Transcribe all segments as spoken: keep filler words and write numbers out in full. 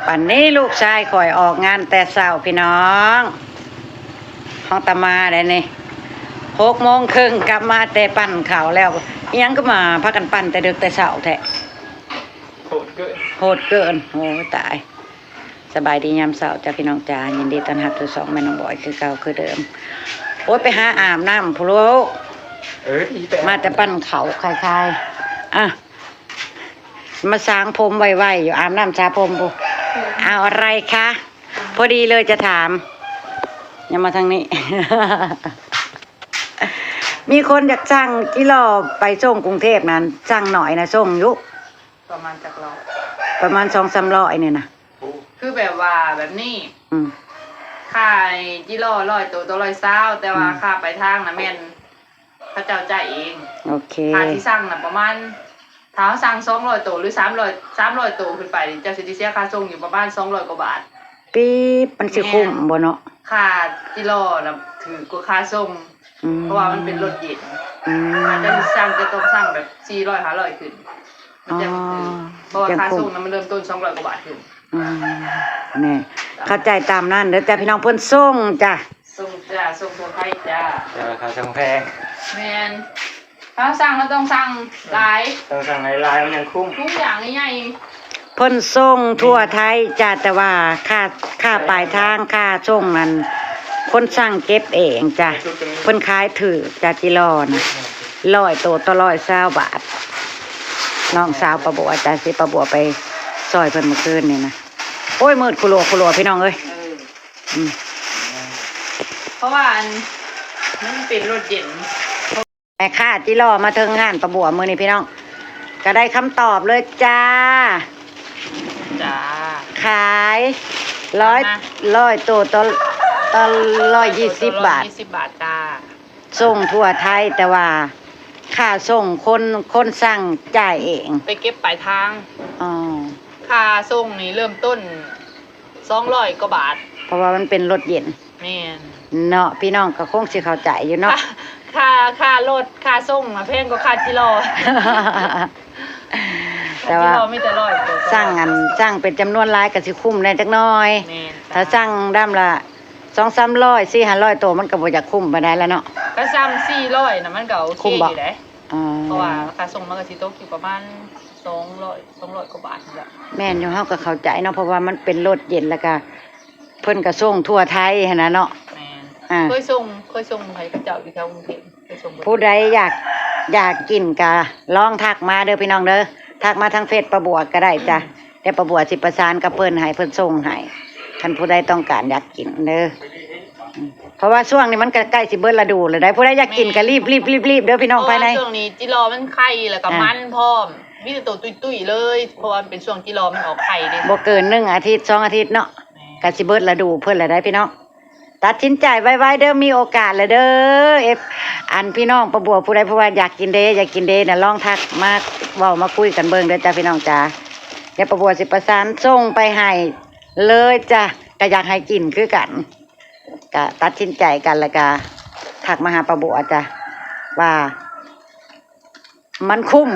ปันนี้ลูกชายข่อยออกงานแต่เช้าพี่น้องของตามาได้นี่ หกโมงครึ่งกลับมาแต่ปั่นข้าวแล้ว อิหยังก็มาพากันปั่นแต่ดึกแต่เช้าแท้ โหดเกิน โหดเกิน โอ้ยตาย สบายดียามเช้าจ้าพี่น้องจ้า ยินดีต้อนรับสู่ช่องแม่น้องบอยคือเก่าคือเดิม โอ้ยไปหาอาบน้ำพุ้นลูก เออดีไป มาแต่ปั่นข้าวคายๆ อ่ะ มาสางผมไวๆอยู่ อาบน้ำสระผมพุ้น เอาอะไรคะ พอดีเลยจะถาม อย่ามาทางนี้ มีคนอยากสั่งจิหล่อไปส่งกรุงเทพฯนั้น สั่งหน่อยนะ ส่งอยู่ ประมาณจักร้อย ประมาณสองสามร้อยนี่นะ คือแบบว่าแบบนี้ อืม ค่าจิหล่อร้อยโตต่อร้อยซาว แต่ว่า อืม ค่าไปทางนะแม่น เขาเจ้าจ่ายเอง โอเค ค่าที่สั่งนะประมาณ ถ้าเราสั่งสองร้อยโตหรือสามร้อย สามร้อยโตขึ้นไปนี่ เจ้าสิได้เสียค่าส่งอยู่ประมาณสองร้อยกว่าบาท ปี๊บ มันสิคุ้มบ่เนาะ ค่าจิหล่อนะถือกว่าค่าส่ง อืม เพราะว่ามันเป็นรถเย็น อืม ถ้าจะสั่งจะต้องสั่งแบบสี่ร้อยห้าร้อยขึ้น มันจะ อ๋อ ถืก เพราะว่าค่าส่งนะมันเริ่มต้นสองร้อยกว่าบาทขึ้น อืม นี่ เข้าใจตามนั้นเด้อจ้าพี่น้อง เพิ่นส่งจ้ะ ส่งจ้า ส่งทั่วไทยจ้า แต่ราคาช่างแพง แม่น ถ้าสั่งเราต้องสั่งหลาย ต้องสั่งหลายๆ มันยังคุ้ม ทุกอย่างใหญ่ๆ เพิ่นส่งทั่วไทยจ้ะ แต่ว่าค่า ค่าปลายทาง ค่าส่งนั้น คนสั่งเก็บเองจ้ะ เพิ่นขายถืกจ้ะ จิหล่อนะ ร้อยโตต่อร้อยซาวบาท น้องสาวป้าบัวจ้ะ สิป้าบัวไปซอยเพิ่นเมื่อคืนนี่นะ โอ้ย มืดคุโลคุโลพี่น้องเอ้ย เออ อืม เพราะว่าอัน มันเป็นรถเย็น แม่ค้าจิหล่อมาถึงงานป้าบัวมื้อนี้พี่น้อง ก็ได้คำตอบเลยจ้า จ้า ขายร้อย มา ร้อยโตต่อ ต่อร้อยยี่สิบบาท ร้อยยี่สิบบาทจ้า ส่งทั่วไทย แต่ว่าค่าส่งคน คนสั่งจ่ายเอง ไปเก็บปลายทาง อ๋อ ค่าส่งนี่เริ่มต้นสองร้อยกว่าบาท เพราะว่ามันเป็นรถเย็น แม่น เนาะ พี่น้องก็คงสิเข้าใจอยู่เนาะ ค่า ค่า ค่ารถ ค่าส่งน่ะแพงกว่าค่าจิหล่อ แต่ว่า ค่าจิหล่อมีแต่ร้อยกว่า สั่งอัน สั่งเป็นจำนวนหลายก็สิคุ้มแหน่จักหน่อย แม่นจ้ะ ถ้าสั่งดำละสองสามร้อย สี่ห้าร้อยโต มันก็บ่อยากคุ้มปานใดแล้วเนาะ ก็สั่งสี่ร้อยน่ะมันก็โอเค คุ้มบ่ อยู่เด้ อ๋อ เพราะว่าค่าส่งมันก็สิตกอยู่ประมาณสองร้อย สองร้อยกว่าบาทนี่แหละ แม่นอยู่ เฮาก็เข้าใจเนาะ เพราะว่ามันเป็นรถเย็น แล้วก็เพิ่นก็ส่งทั่วไทยหั้นนะเนาะ แม่น อ่า เคยส่ง เคยส่งให้เขาเจ้าอยู่แถวกรุงเทพฯ เคยส่ง ผู้ใดอยาก อยากกินก็ลองทักมาเด้อพี่น้องเด้อ ทักมาทางเฟซป้าบัวก็ได้จ้ะ อืม เดี๋ยวป้าบัวสิประสานกับเพิ่นให้เพิ่นส่งให้ คันผู้ใดต้องการอยากกินเด้อ อืม เพราะว่าช่วงนี้มันก็ใกล้สิเบิดฤดูแล้วได้ ผู้ใดอยากกินก็รีบ แม่น รีบ รีบ รีบเด้อพี่น้อง เพราะว่า ภายใน ช่วงนี้จิหล่อมันไข่แล้วก็ อ่า มันพร้อม มีแต่โตตุ้ยๆเลย เพราะว่ามันเป็นช่วงจิหล่อมันออกไข่เด้ บ่เกินหนึ่งอาทิตย์ สองอาทิตย์เนาะ แม่น ก็สิเบิดฤดูเพิ่นแล้วได้พี่น้อง ตัดสินใจไวๆเด้อ มีโอกาสแล้วเด้อ เอฟ อันพี่น้องป้าบัวผู้ใดผู้ว่าอยากกินเด้ อยากกินเด้นะ ลองทักมาเว้ามาคุยกันเบิ่งเด้อจ้าพี่น้องจ้า เดี๋ยวป้าบัวสิประสานส่งไปให้เลยจ้ะ ก็อยากให้กินคือกัน ก็ตัดสินใจกันแล้วก็ทักมาหาป้าบัวจ้ะ ว่า มันคุ้ม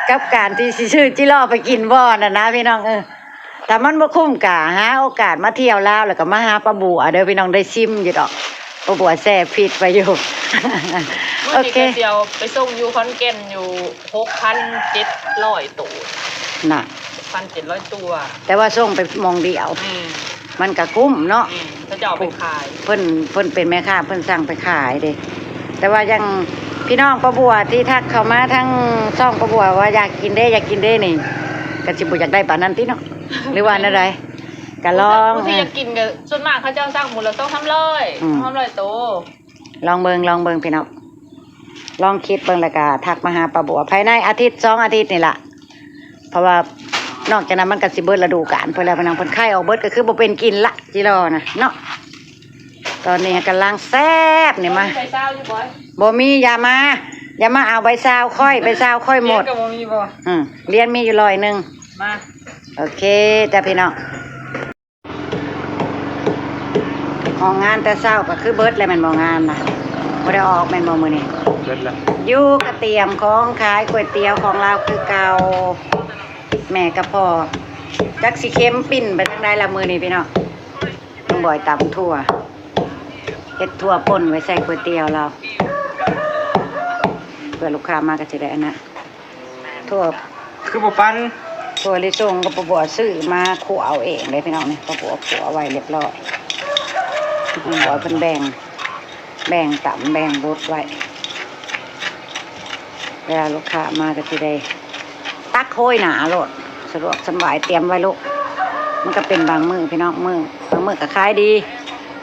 กับการที่สิซื้อจิหล่อไปกินบ่น่ะนะพี่น้อง เออ ถ้ามันบ่คุ้มก็หาโอกาสมาเที่ยวลาว แล้วก็มาหาป้าบัวเด้อพี่น้อง ได้ชิมอยู่ดอก ป้าบัวแซ่บผิดไปอยู่ มื้อนี้ โอเค ก็สิเอาไปส่งอยู่ขอนแก่นอยู่หกพันเจ็ดร้อยโต น่ะ หกพันเจ็ดร้อยตัว แต่ว่าส่งไปหม่องเดียว อืม มันก็คุ้มเนาะ อืม เขาเจ้าเอาไปขาย เพิ่น เพิ่นเป็นแม่ค้า เพิ่นสั่งไปขายเด้ แต่ว่ายังพี่น้องป้าบัวที่ทักเข้ามาทางช่องป้าบัวว่าอยากกินเด้ อยากกินเด้นี่ ก็สิบ่อยากได้ปานนั้นติเนาะ หรือว่าแนวใด ก็ลอง ผู้ที่อยากกินก็ส่วนมากเขาเจ้าสั่งมื้อละสองสามร้อย อืม สองสามร้อยโต ลองเบิ่ง ลองเบิ่งพี่น้อง ลองคิดเบิ่งแล้วก็ทักมาหาป้าบัว ภายในอาทิตย์สองอาทิตย์นี่ล่ะ เพราะว่านอกจากนั้นมันก็สิเบิดฤดูกาลเพิ่นแล้วพี่น้อง เพิ่นไข่ออกเบิดก็คือบ่เป็นกินละ จิหล่อนะเนาะ ตอนนี้กำลังแซ่บนี่มา ใบซาวอยู่บ่ บ่มี อย่ามา อย่ามาเอาใบซาวข้อย ใบซาวข้อยหมด เหรียญก็บ่มีบ่ อืม เหรียญมีอยู่ร้อยหนึ่ง มา โอเคจ้ะพี่น้อง ออกงานแต่เช้าก็คือเบิดแล้วแม่นบ่ งานนะ บ่ได้ออกแม่นบ่มื้อนี้ เบิดแล้ว อยู่ก็เตรียมของขายก๋วยเตี๋ยวของลาวคือเก่า แม่กับพ่อ จักสิเค็มปิ้นไปทางใดละมื้อนี้พี่น้อง น้องบอยตำถั่ว เฮ็ดถั่วป่นไว้ใส่ก๋วยเตี๋ยวเรา เพื่อลูกค้ามาก็สิได้อันนั้น ถั่ว คือบ่ปั่น ถั่วลิสงกับป้าบัวซื้อมาคั่วเอาเองเลยพี่น้องนี่ ป้าบัวคั่วไว้เรียบร้อย น้องบอยเพิ่นแบ่ง แบ่งตำแบ่งบดไว้ เวลาลูกค้ามาก็สิได้ ตักโฮยหนาโลด สะดวกสบายเตรียมไว้ลูก มันก็เป็นบางมื้อพี่น้อง มื้อบางมื้อก็ขายดี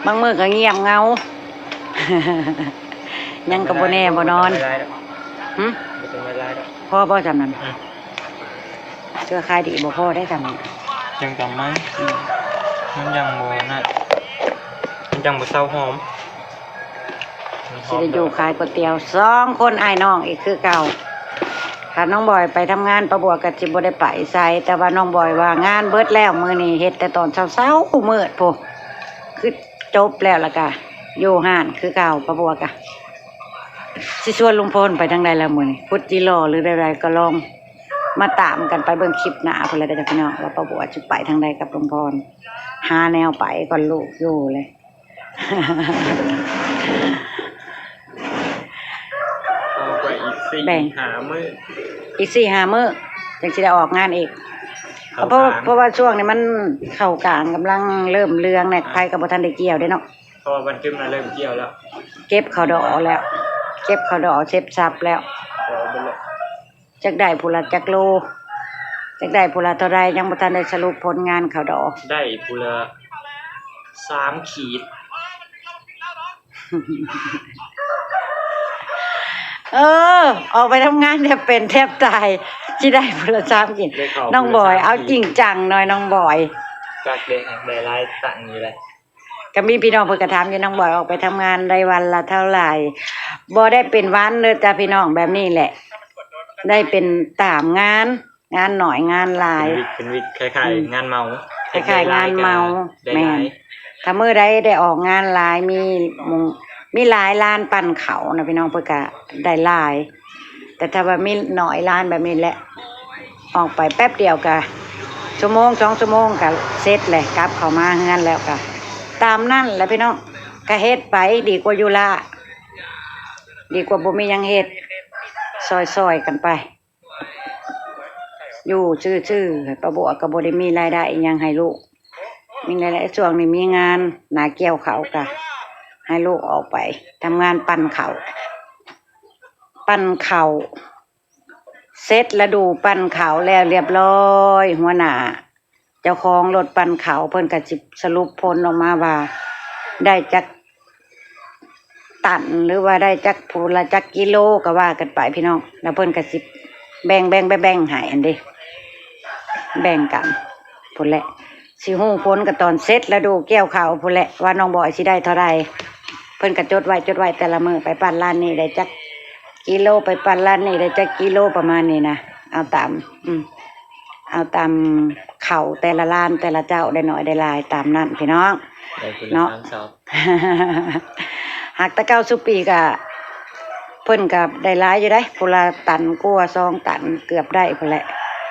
บางมื้อก็เงียบเหงา ยังก็บ่แน่บ่นอน หึ บ่ต้องไว้หลายดอก พอบ่จำนั้น อืม เชื่อขายดีบ่พอได้จำนั้น ยังจำมัน อืม มันยังบ่นั่น มันยังบ่เซาหอม สิได้อยู่ขายก๋วยเตี๋ยวสองคนอ้ายน้องอีกคือเก่า ถ้าน้องบอยไปทำงาน ป้าบัวก็สิบ่ได้ไปไส แต่ว่าน้องบอยว่างานเบิดแล้ว มื้อนี้เฮ็ดแต่ตอนเช้าๆ มืดพุ้น คือจบแล้ว แล้วก็อยู่ห้านคือเก่า ป้าบัวก็สิชวนลุงพลไปทางใดแล้วมื้อนี้ พุดจิหล่อหรือใดๆ ก็ลองมาตามกันไปเบิ่งคลิปหน้าพุ้นแหละเด้อพี่น้อง ว่าป้าบัวสิไปทางใดกับลุงพล หาแนวไปก่อนลูกอยู่เลย เอาไปอีกสี่ แบ่ง ห้ามื้อ อีกสี่ห้ามื้อจังสิได้ออกงานอีก เข้า เพราะว่า กลาง เพราะว่าช่วงนี้มันเข้ากลางกำลังเริ่มเรืองเนี่ย ไผก็บ่ทันได้เกี่ยวเด้เนาะ เพราะว่าวันจุ่มน่ะเริ่มเกี่ยวแล้ว เก็บข้าวดอกแล้ว เก็บข้าวดอกเสร็จสับแล้ว เอาไปเลย จักได้พุ้นละจักโล จักได้พุ้นละเท่าใด ยังบ่ทันได้สรุปผลงานข้าวดอก ได้พุ้นละสามขีด เออ ออกไปทำงานแทบเป็นแทบตาย สิได้พุ้นละสามขีด ได้ข้าว น้องบอย พุ้นละสามขีด เอาจริงจังหน่อยน้องบอย จักได้ ได้หลายตังค์อยู่เลย ก็มีพี่น้องเพิ่นก็ถามอยู่ น้องบอยออกไปทำงานได้วันละเท่าไหร่ บ่ได้เป็นวันเด้อจ้ะพี่น้อง แบบนี้แหละ ได้เป็นตามงาน งานหน่อยงานหลาย เป็นวิก เป็นวิก คล้ายๆ อืม งานเหมา คล้ายๆ งานเหมา ได้หลาย แม่น ถ้ามื้อใดได้ออกงานหลาย มีหมู่ มีหลายร้านปั้นข้าวนะพี่น้อง เพิ่นก็ได้หลาย แต่ถ้าว่ามีน้อยร้านแบบนี้แหละ ออกไปแป๊บเดียวก็ชั่วโมงสองชั่วโมงก็เสร็จเลย กลับเข้ามาเฮือนแล้วก็ตามนั่นแหละพี่น้อง ก็เฮ็ดไปดีกว่าอยู่ละ ดีกว่าบ่มีหยังเฮ็ด ซอยๆ กันไป อยู่ซื่อๆ ป้าบัวก็บ่ได้มีรายได้อิหยังให้ลูก มีรายได้ช่วงนี้มีงานนาเกี่ยวข้าวก็ให้ลูกออกไปทำงานปั้นข้าว ปั้นข้าว เสร็จฤดูปั้นข้าวแล้วเรียบร้อย หัวหน้าเจ้าของรถปั้นข้าวเพิ่นก็สิสรุปผลออกมาว่า ได้จักตัน หรือว่าได้จักผู้ละจักกิโลก็ว่ากันไปพี่น้อง แล้วเพิ่นก็สิแบ่งๆ แบ่งๆ ให้อันเด้ แบ่งกันพุ้นแหละ สิฮู้ผลก็ตอนเสร็จฤดูเกี่ยวข้าวพุ้นแหละ ว่าน้องบอยสิได้เท่าใด เพิ่นก็จดไว้ จดไว้แต่ละมื้อ ไปปั้นร้านนี้ได้จักกิโล ไปปั้นร้านนี้ได้จักกิโล ประมาณนี้นะ เอาตาม อืม เอาตามข้าวแต่ละร้านแต่ละเจ้าได้น้อยได้หลายตามนั้นพี่น้อง ได้พุ้นละ เนาะ สามสอบ หากแต่เก่าซุปีก็ เพิ่นก็ได้หลายอยู่เด้ พุ้นละตันกว่า สองตันเกือบได้พุ้นแหละ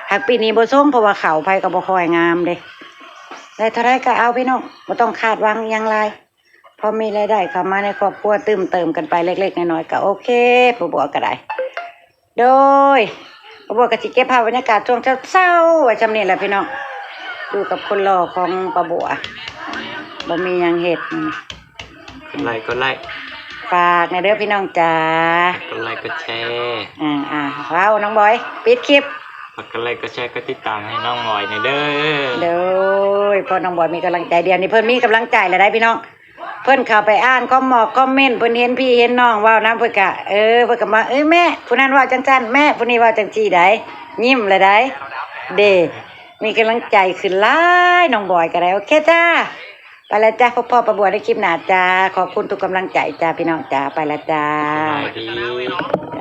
หากปีนี้บ่ส่ง เพราะว่าข้าวไผก็บ่ค่อยงามเด้ ได้เท่าใดก็เอาพี่น้อง บ่ต้องคาดหวังอิหยังหลาย พอมีรายได้เข้ามาในครอบครัว ตื่มเติมกันไปเล็กๆ น้อยๆ ก็โอเค ป้าบัวก็ได้ โดย ป้าบัวก็สิเก็บภาพบรรยากาศช่วงเช้าๆ ไว้ส่ำนี้แหละพี่น้อง อยู่กับคนหล่อของป้าบัว บ่มีหยังเฮ็ด กดไลค์ กดไลค์ ฝากแหน่เด้อพี่น้องจ๋า กดไลค์ กดแชร์ อ่า อ่า ว้าว น้องบอย ปิดคลิป ฝากกดไลค์ กดแชร์ กดติดตามให้น้องบอยแหน่เด้อ โดย เพราะน้องบอยมีกำลังใจ เดี๋ยวนี้เพิ่นมีกำลังใจแล้วได้พี่น้อง เพิ่นเข้าไปอ่านคอมมอกคอมเมนต์ เพิ่นเห็นพี่เห็นน้องเว้านำ เพิ่นก็ เออ เพิ่นก็มา เอ้ย แม่ ผู้นั้นเว้าจังซั่น แม่ ผู้นี้เว้าจังซี่ได้ ยิ้มแล้วได้ เด้ มีกำลังใจขึ้นหลาย น้องบอยก็ได้ โอเคจ้า ไปแล้วจ้า พบพ้อป้าบัวในคลิปหน้าจ้า ขอบคุณทุกกำลังใจจ้า พี่น้องจ้า ไปแล้วจ้า สบายดี